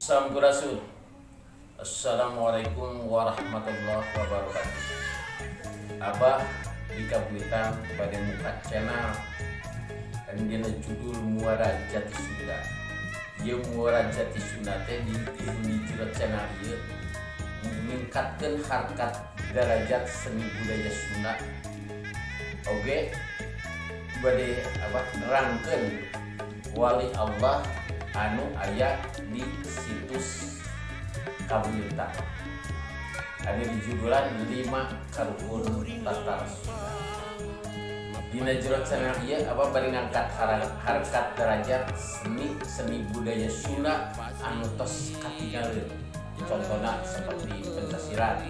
Sampurasun. Assalamualaikum warahmatullahi wabarakatuh. Abah di Kabuyutan bade muka channel dan dina judul Muara Jati Sunda. Ieu Muara Jati Sunda teh di jero channel ieu meningkatkan harkat derajat seni budaya Sunda. Oke, bade apa nerangkeun wali Allah anu aya di situs Kabuyutan. Ada di judulan 5 karuhun Tatar Sunda. Dina jero channel ieu apa bari ngangkat harkat derajat seni seni budaya Sunda anu tos katinggaleun. Contohna seperti pencak silat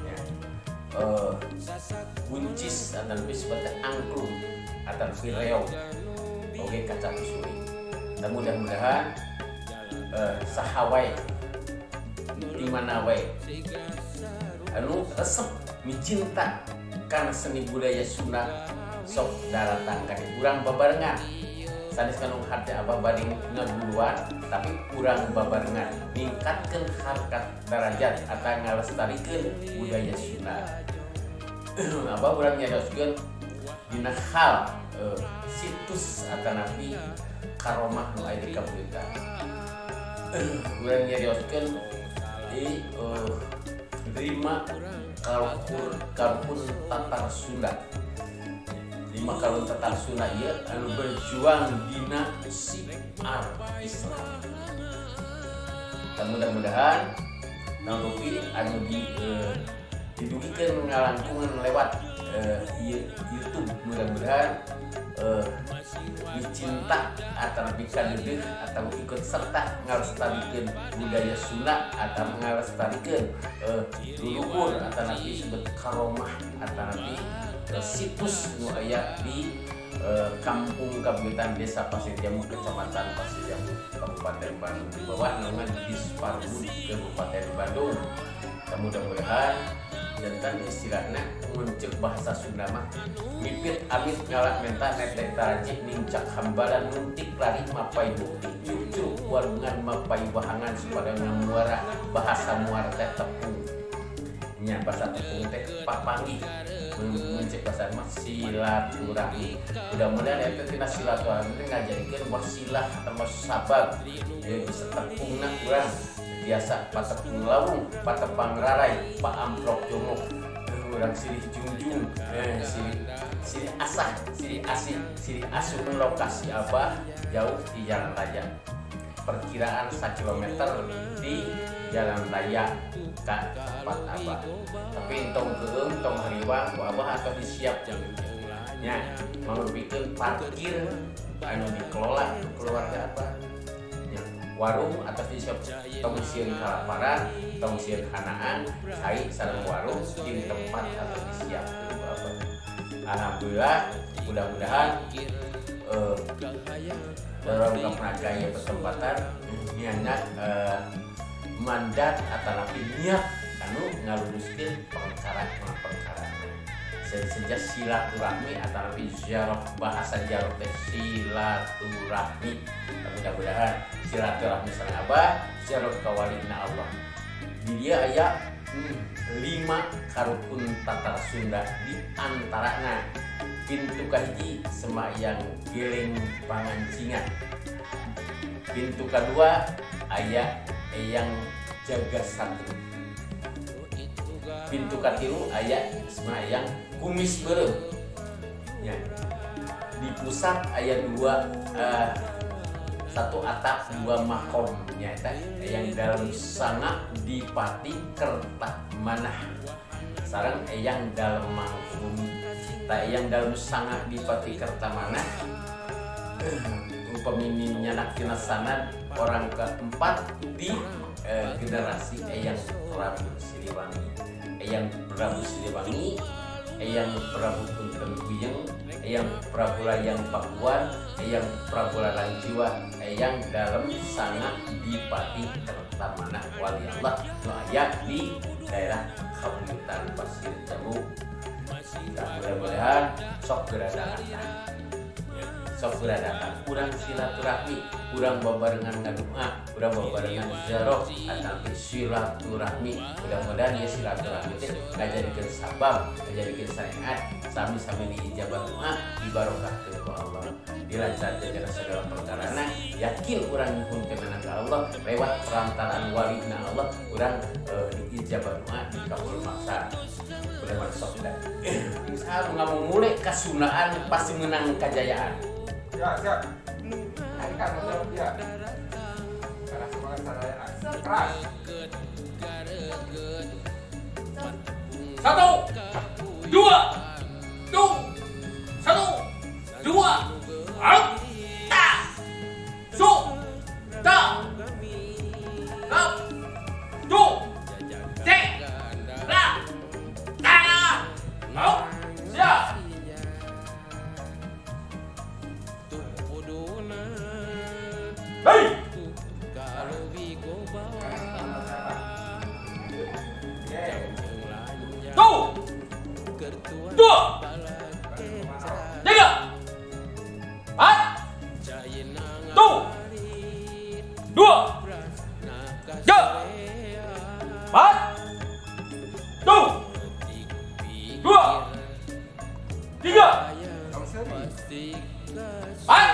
ya. Buncis atau lebih seperti angklung atau lebih reog, oke, kacapi suling. Dan mudah-mudahan saha wae, di mana wae anu resep micinta kana seni budaya Sunda, sok daratang ka dieu, urang babarengan. Sanes kanu hati abah bade ngaguluan, tapi urang babarengan ningkatkeun harkat derajat atau ngalestarikeun budaya Sunda. Abah urang nyarioskeun dina hal situs atanapi karomah nu aya di Kabuyutan. Urang nyarioskeun di lima karuhun, karuhun Tatar Sunda. Lima karuhun Tatar Sunda ieu anu berjuang dina syiar Islam. Dan mudah-mudahan naon anu di didugikeun ngalangkungan lewat ieu YouTube, mudah-mudahan dicinta atau lebih kadeudeuh atau ikut serta ngalestarikeun budaya Sunda atau ngalestarikeun leluhur atau nanti disebut karomah atau nanti situs nu aya di Kampung Kabuyutan, Desa Pasir Jambu, Kecamatan Pasir Jambu, Kabupaten Bandung, di bawah naungan Disparbud Kabupaten Bandung. Dan mudah-mudahan janten istilahnya muncul bahasa Sunda mah mipit amit ngalak menta netek taraji nincak hambalan nuntik lari mapai bukti cucu warungan mapai bahangan supaya ngamuara. Bahasa muara teh tepung nya, bahasa tepung teh papanggih. Muncul bahasa mah silaturahmi. Mudah-mudahan eta tina silaturahmi teh ngajadikeun wasilah atau sabab dia bisa tepungna urang biasa patepung lawung, patepang rarai, paamprok jongok, urang silih jungjung, silih silih asah, silih asih, silih asuh. Lokasi apa jauh di jalan raya, perkiraan 1 km di jalan raya ke tempat abah, tapi entong keung, tong hariwang ku abah atau disiap nya bikin parkir anu dikelola ku keluarga apa nya, warung atau disiap, tong sieun kalaparan, tong sieun hanaan, cai sareng warung di tempat atau disiap ku abah. Alhamdulillah, mudah-mudahan dalam gaya pertempatan niatnya mandat atau napi niat anu ngaluruskeun perkara perkara sejak silaturahmi atau napi ziarah. Bahasa ziarah teh silaturahmi. Mudah-mudahan silaturahmi sareng abah, ziarah ka walina Allah. Di dia aya lima karuhun Tatar Sunda, di antarana pintu kahiji Semayang Geleng Pangancingan, pintu kedua aya Eyang Jaga Satu, pintu katilu aya Semayang Kumis Beureum ya. Di pusat aya dua, satu atap dua makom, nyaeta Eyang Dalem Sanga Dipati Kertamanah sareng Eyang Dalem Mangkubumi. Tak Eyang Dalem Sanga Dipati Kertamanah upami nyandak tina sanad orang keempat di generasi Eyang Prabu Siliwangi. Eyang Prabu Siliwangi, Eyang Prabu Punten Kuyeng, Eyang Prabu Layang Pakuan, Eyang Prabu Larang Jiwa, Eyang Dalem Sanga Dipati Kertamanah wali Allah nu aya di daerah Kabuyutan Pasir Jambu. Nah, mudah-mudahan sok geradangan. Sok geura datang, urang silaturahmi, urang babarengan ngadoa, urang babarengan ziarah atau silaturahmi. Mudah-mudahan ya silaturahmi teh ngajadikeun sabab, ngajadikeun syariat, sami-sami diijabah doa, dibarokahkeun ku Allah, dilancarkeun kana segala perkarana. Yakin urang nyuhunkeun ka Allah lewat perantaraan walina Allah, urang diijabah doa, dikabul maksa. Udah sok dah. Saha nu ngamumule kasundaan pasti menang kajayaan. Ya, siap. Ini kan jawab dia. Karena semangat sadayana. Keras. Satu, dua, tu, satu, dua, empat, ta, su, ta, lap, tu, te, ra, ta, au, siap. Hei. Tu, dua, tiga, empat, tu, dua, tiga, empat, tu, dua, tiga, empat,